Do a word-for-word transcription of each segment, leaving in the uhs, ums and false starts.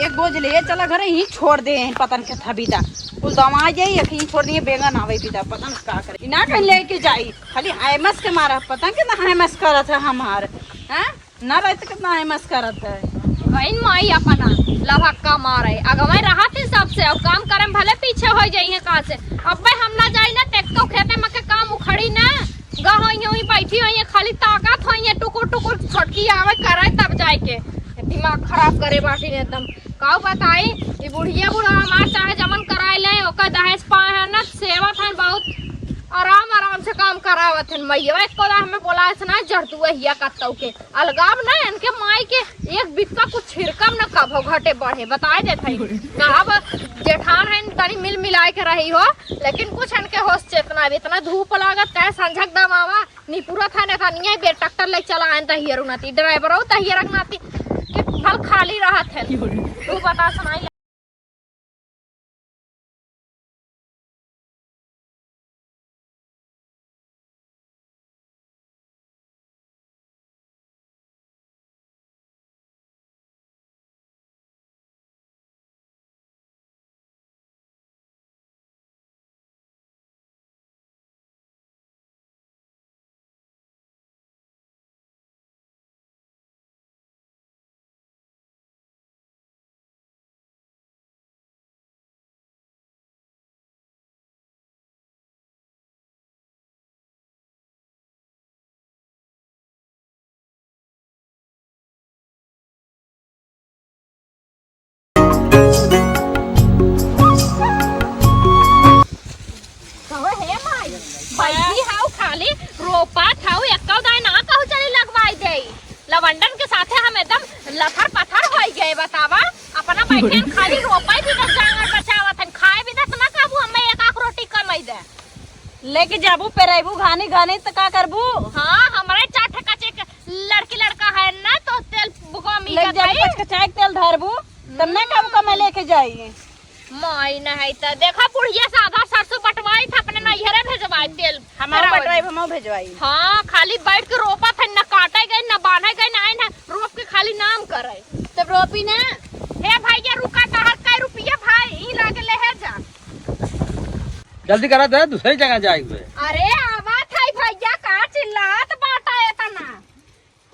बोझ ले चला घरे, यहीं छोड़ दे, यहीं पतन के था बिदा। कुल दमा जाई, यहीं छोड़ दिए, बेंगा ना आवे बिदा, पतन का करे। ना कहीं लेके जाई, खाली हैमस के मारा, पतन के ना हैमस करत है हमार, हैं? ना रहते कितना हैमस करत है। बहिन माई अपना लभक्का मारे, अगवे रहत है सबसे, अब काम करे में भले पीछे हो जाइए कहाँ से। अब भाई हम ना जाई ना, तेको खेते में के काम उखड़ी ना, गा होइए, वहीं बैठी होइए, खाली ताकत होइए, टुकुर टुकुर छोटकी आवे करे तब जाए के। दिमाग खराब करे बाटी ने एकदम। काऊ बताई, ई बुढ़िया बूढ़ा हमार चाहे जमन कराए ले, ओकर दहेज पाए हैं ना, सेवत हैं बहुत आराम आराम से काम करावत हैं। मैया एको दा हमें बोला ऐसे ना, जरतुआ हिया कत्तौ के। अलगाव ना, इनके माई के एक बित्ता कुछ छिड़कम ना, कभो घटे बढ़े, बताए देत हई। कहा बा, जेठान है, तनी मिल मिलाए के रही हो, लेकिन कुछ इनके होश चेतना, अब इतना धूप लागत, कहे संझक दमावा, निपुरत है, ना था, नहीं बे, ट्रैक्टर ले चला आन, तहियर उनाती, ड्राइवरो तहियर नाती, कि फल खाली रहत है। तू बता, सुनाई। कहो, हे माई, बैठी हाउ खाली रोपत हाउ, एक्को दाई ना कहू चली लगवाई देई। लवंडन के साथे हम एकदम लथर पथर होई गए, बतावा। अपना बैठे हम खाली रोपे भी दस जांगर बचावत हन, खाए भी दस ना कहबू, हमें एक आख रोटी कमाई दे। लेके जाबू, पेराइबू घानी घानी त का करबू? हाँ, हमरे चार ठे कच्चे क-, लड़की लड़का है ना, तो तेल बुकवा में लेके जाबू, कच्चे कच्चे तेल धरबू, तब ना कहबू कमाई लेके जाई। माई नहीं त देखा, बुढ़िया से आधा सरसों बटवाई था, अपने नैहरे भेजवाई तेल। हमार पेरावल। बटवाई, हमहू भेजवाई। हाँ, खाली बैठ के रोपत है, न काटे गए, न बांधे गए, न आइन है, रोप के खाली नाम करे। तब रोपी ना। हे भैया, रुका, तहार कै रुपया भाई, ई लागे ले है जा। जल्दी करा दे, दूसरी जगह जाए हुए। अरे, आवत है भैया, का चिल्लात बाटा एतना?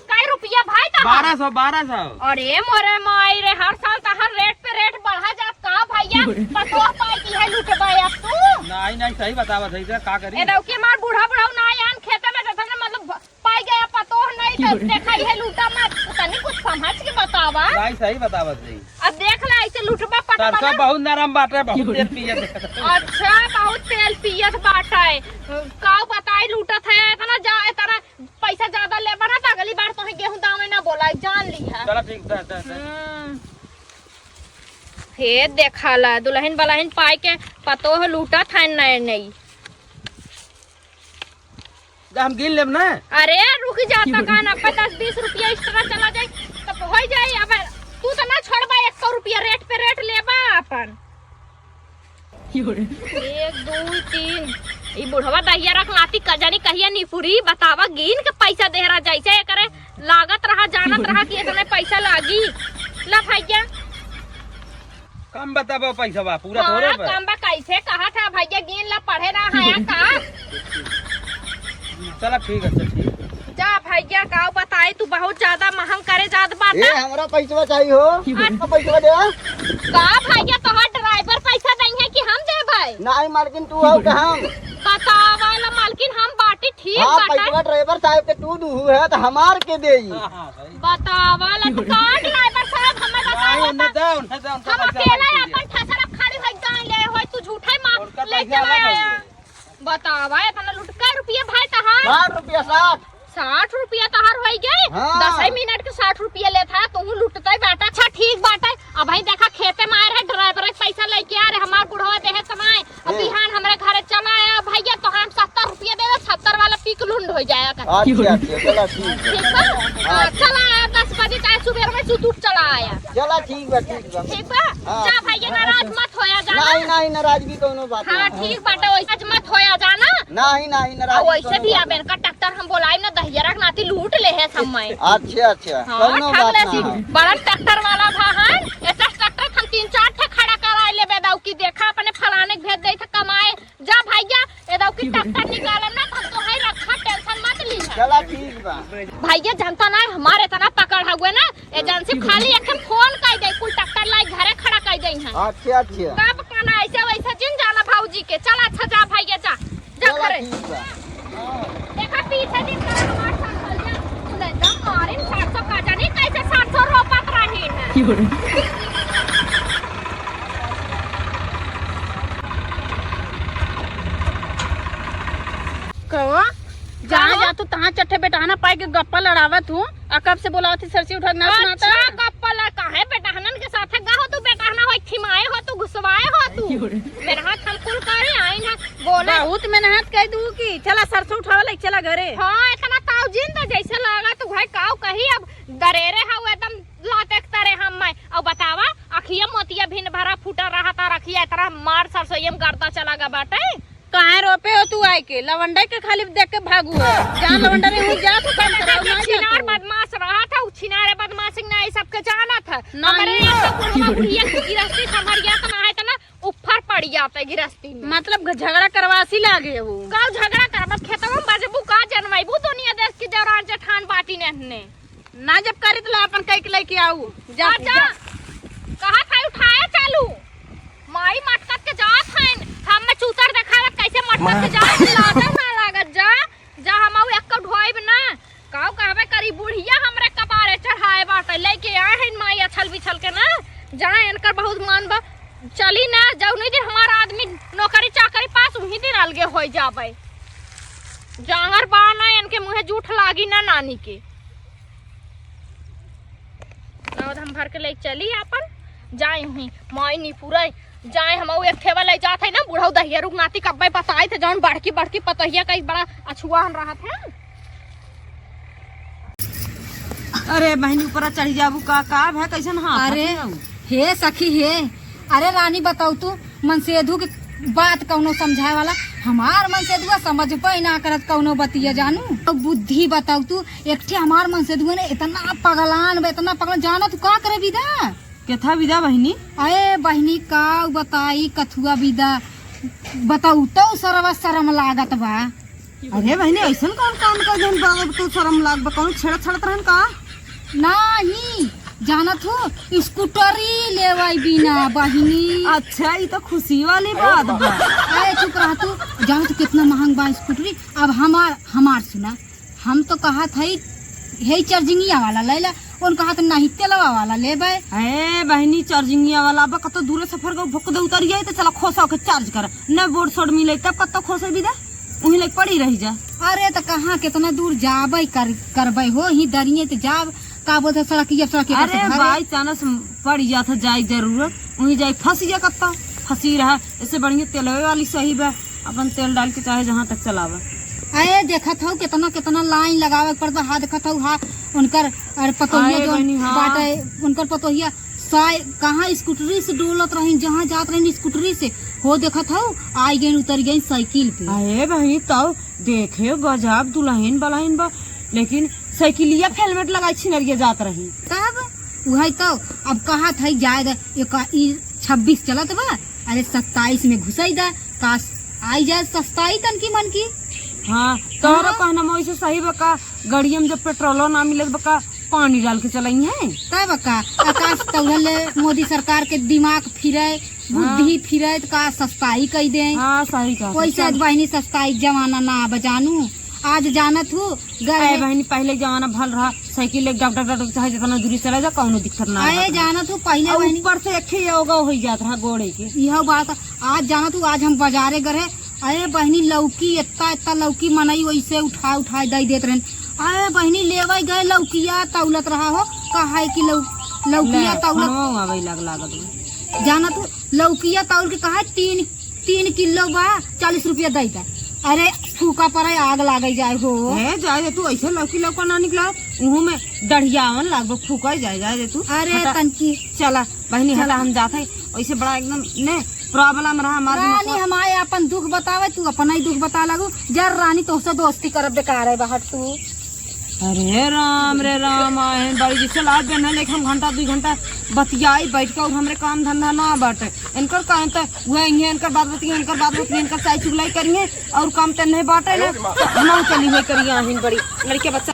कै रुपया भाई तहार? बारह सौ, बारह सौ। अरे मोरे माई रे, हर साल तहार रेट पे रेट बढ़ा जात का भैया? पतोह पाई की है लुटबा अब तू? नहीं, नहीं, सही बतावत है, इधर का करी? ए दौके मार बूढ़ा बुढ़ाऊ ना आन खेते में, जतने मतलब भ-, पाई गया पतोह नहीं तो देखा ये लूटा मत, तनी कुछ समझ के बतावा। नहीं, सही बतावत है। अब देख ला ऐसे लुटबा पटबा सरसों ना। बहुत नरम बाटे, बहुत तेल पियत। अच्छा, बहुत तेल पियत बाटे। काऊ बताई लूटत है, इतना जा, इतना पैसा ज्यादा लेबा ना, तो अगली बार तोहे गेहूं दामे ना बोलाई, जान ली है। चला ठीक, दे, दे, दे। हम्म। हे देखा ला, दुलहिन बलहिन पाई के पतोह लूटत है नए नई। जा, हम गिन लेब ना। अरे रुक जा, तकान अब दस बीस रुपया एक्स्ट्रा चला जाई, तब हो जाई। अब तू तो ना छोड़बा, एक सौ रुपया रेट पे रेट लेबा अपन। एक, दुई, तीन। ई बुढ़वा दहिया रख लाती, का जानी कहिया निपुरी, बतावा, गिन के पैसा देहरा, जैसे एकरे लागत रहा, जानत रहा कि इतने पैसा लागी। ला भैया। कम बताबो पैसा बा, पूरा हाँ, थोड़े बा। कम बा, कैसे कहा था भैया, गिन ला, पढ़े रहा है का? चला ठीक है, अच्छा ठीक है। जा भैया, का बताई, तू बहुत ज्यादा महंग करे जात बाटा। ए, हमरा पैसवा चाहिए हो। अच्छा। पैसवा दे। का भैया, तोहार ड्राइवर पैसा नहीं है कि हम देबै? नहीं मालकिन, तू हो कि हम? बतावा ला मालकिन, हम बाटी ठीक हाँ, बाटा। पैसवा ड्राइवर साहब के तू दूहू है, तो हमार के देई? हाँ, हाँ, सही। बतावा ला, तू का ड्राइवर साहब, हमें बतावा नहीं, उन्हें ता। दे, उन्हें दे, उनका हम पैसा अकेला अलग अपन चाहिए। ठसरा खड़ी होई जान ले होई, तू झूठे मार उनका ले पैसा चला अलग आया। होइए। बतावा, इतना लुटका रुपया भाई तहार? साठ रुपया, साठ। साठ रुपया तहार होई गए? हाँ। दस ही मिनट के साठ रुपया लेत है, तू लुटते बाटा। अच्छा, ठीक बाटा। अब भाई देखा, खेते में आए रहे, ड्राइवर के पैसा लेके आ रहे, हमार बुढ़वा देहे कमाए। अब ए। बिहान हमरे घरे चला आया, भैया, तो हम सत्तर रुपया दे दे, सत्तर वाला पिक लुंड हो जाया कर। अच्छा, अच्छा, चला ठीक है। ठीक बा? हाँ। हाँ, चला आया दस बजे, चाहे सुबह में सुतुट चला आया। चला ठीक बा, ठीक बा। ठीक बा? हाँ। जा भैया, नाराज मत होया जाना। नहीं, नहीं, नाराजगी कौनो बात हाँ, नहीं। ठीक बाटे, वैसे मत होया जाना। नहीं, नहीं, आ, नाराजगी वैसे कौनो भी बात आप नहीं। इनका ट्रैक्टर हम बोलाई ना, दहियरा के नाती लूट ले है समय। अच्छा, अच्छा, हाँ, कौनो ठग बात ले ना सी, हो। बड़ा ट्रैक्टर वाला भा है, ऐसा ट्रैक्टर भैया, जनता ना हमारे इतना पकड़ हुए ना, एजेंसी खाली एक ठे फोन कर दे, कुल ट्रैक्टर लाई घरे खड़ा कर दे हैं। अच्छा, अच्छा। कब कहना ऐसे वैसे जिन जाना भौजी के। चल अच्छा जा भैया, जा, जा चला घरे। ठीक बा। देखा पीछे दिन कर हमार सरसों जा, तू ले जा मारिन सरसों का जानी कैसे सरसों रोपत रही है। कहो, जहाँ कहो? जा तू तहाँ चट्ठे बेटहना पाए के गप्पा लड़ावत हूँ। आ कब से बोलावत ही सरसी उठा के ना सुनाता? अच्छा, गप्पा लड़ काहे बेटहनन के साथ गा हो तू, बेटहना हो, खिमाए हो तू, घुसवाए हो तू। अयो रे। मेरा हाथ हम कुल करे आइन है, बोले। बहुत मेहनत कर दू की, चला सरसों उठावे ले, चला घरे। हाँ, इतना ताव जिन तो जैसे लगा तू भाई काव कही अब दरेरे हऊ एकदम लाते तरे हम मैं। अब बतावा, अखिया मोतिया भिन भरा फूटा रहा था, रखिया इतना मार सरसोईया में गर्दा चला गा बाटे। काहे रोपे हो तू आए के? लवंडर के खाली देख के भागू हो। जहाँ लवंडर है, वहीं जा तू काम करे, वहाँ जा छिनार तू। बदमाश रहा था, उ छिनारे बदमाश ना, ये सबके जाना था। ना, हमारे नहीं। यहाँ तो बुढ़वा बुढ़िया की गिरस्ती संभरिया तो ना है, तो ना ऊपर पड़ जाते गिरस्ती में। मतलब झगड़ा करवासी लागे वो। का झगड़ा करबा? खेतवा में बजबू का जनमैबू दुनिया देश की देवरान जेठान बाटी ने। ना जब करी त ला अपन कई के लेके आऊ। जा, अच्छा, जा। कहा था उठाया चालू। माई मटकत के जात हन। हम में चूतर देखावत कैसे मटकत के जात हन, लाते ना लागत जा। जा हम आऊ एक ढोइब ना। काऊ कहबे करी बुढ़िया हमरे कपारे चढ़ाए बाटे। लेके आए हन माई अछल बिछल के ना। जा इनकर बहुत मान बा। चली ना, जौनी दिन हमार आदमी नौकरी चाकरी पास, उही दिन अलगे होई जाबे। जांगर बा ना, इनके मुँहे जूठ लागी ना नानी के। नौध हम भर के ले चली आपन, जाए हुई माई निपुरे, जाए हम एक ठेवा ले जात है ना, बुढ़ऊ दहिया रुक नाती कब्बे बताई थे, जौन बड़की बड़की पतोहिया कई बड़ा अछुआन रहत है। अरे बहिनी, ऊपरा चढ़ी जाबू का, का भा, कैसन हाथ अरे, हथी हऊ? हे सखी हे, अरे रानी बताऊ तू, मनसेधु के बात कौनो समझाए वाला, हमार मनसेधुआ समझबे ना करत कौनो बतिया जानू। तो बुद्धि बताऊ तू, एक ठे हमार मनसेधुआ ने इतना पगलान बा, इतना पगलान, जाना तू का करे विदा? केथा विदा बहिनी? अरे बहिनी का बताई कथुआ विदा, बताऊ तो सरवा शरम लागत बा। अरे बहिनी, ऐसन कौन काम कर देहन बाबा, तो शर्म लाग बा, कौन छेड़ा छड़त रहन का? नाही, जानत हो, स्कूटरी लेवाई बिना बहिनी। अच्छा, ई तो खुशी वाली बात बा। अरे चुप रह तू, जानत हो कितना महंग बा स्कूटरी। अब हमार, हमार सुना, हम तो कहत हई, हे चार्जिंगिया वाला ले ला, उन कहत नहीं तेलवा वाला लेबे। ए बहिनी, चार्जिंगिया वाला अब कतो दूरे सफर गो भुक दे उतरिया, तो चला खोसा के चार्ज कर, न बोर्ड सोर्ड मिले, तब कतो खोसे भी दे। उही लग पड़ी रही जा। अरे त कहाँ केतना दूर जाबे कर, करबे हो, ही दरिये त जाब, का बोलते सड़किया, सड़किया पर से अरे घरे। बाई चांस पड़ी जात है जाए जरूरत, उही जाए फंसी जा कत्ता, फंसी रहा, इससे बढ़िया तेलवे वाली सही बा, अपन तेल डाल के चाहे जहाँ तक चलावा। अरे देखत हऊ केतना, केतना लाइन लगावे के पड़ता, हा देखत हऊ हा उनकर, अरे पतोहिया अरे जौन बहिनी, हाँ। बाटे, उनकर पतोहिया साय-, कहाँ स्कूटरी से डोलत रहिन, जहाँ जात रहिन स्कूटरी से, हो देखत हऊ, आई गइन, उतरि गइन साइकिल पे। अरे बहिनी, तब देखे गजब दुलहिन बलहिन बा, लेकिन साइकिलिया पे हेलमेट लगाई छिनरिया जात रही। तब उहइ तउ, अब कहत हई जाए दे, एक ई छब्बीस चलत बा, अरे सत्ताईस में घुसई दे, का आई जाए सस्ताई तनकी मनकी। हाँ, तोहरो हाँ। कहना में वैसे सही बा का, गड़िया में जब पेट्रोलो ना मिले त बा का, पानी डाल के चलइहैं। तब का, आकाश तौहले मोदी सरकार के दिमाग फिरे, बुद्धि हाँ। फिरे त का सस्ताई कई दे। हाँ, सही कहा। वैसे आज बहिनी सस्ताई जमाना ना बा जानू। आज जानत हूँ, घर अरे में बहिनी, पहले जमाना भल रहा, साइकिल लेके डग डग डग डग चाहे जितना दूरी चला जा, कौनो दिक्कत ना अरे रहत रहा। जानत हूँ, पहले और बहिनी ऊपर से एक ही योगा हो जात रहा गोड़े के। यह बात, आज जानत हूँ, आज हम बाजारे गए, अरे बहिनी, लौकी, इतना, इतना लौकी मनई वैसे उठा, उठा दे देत रहन। अरे बहिनी, लेवे गए लौकिया तौलत रहा हो, कहा है कि लौ-, लौकिया ले, तौलत। फोनवा आवे लाग लागत बा। जाना तू, लौकिया तौल के कहा, "तीन, तीन किलो बा, चालीस रुपया दे दे।" अरे, फूका पड़े, आग लागे जाए हो। ए, जाए दे तू, ऐसे लौकी लौका ना निकला, उहू में डढ़ियावन लागबो, फूका जाए, जाए दे तू। अरे, हटा। तनकी। चला, बहिनी, हटा, चला। हम जात है, ऐसे बड़ा एकदम ने प्रॉब्लम रहा हमार रानी, दिमाग। हमारे अपन दुख बतावे, तू अपना ही दुख बता लागू। जर रानी, तोहसे दोस्ती करब बेकार है, बाहर तू। अरे राम रे राम, आहे बड़ी जैसे लाज बे ना, लेकिन हम घंटा, दुई घंटा बतियाई बैठ के, और हमरे काम धंधा ना बाटे। इनकर काम त वह है, इनकर बात बतिया, इनकर बात बतिया, इनकर चाय चुगलाई करिए, और काम त नहीं बाटे ना। हम चली हुई करिए, आहिन बड़ी लड़के बच्चा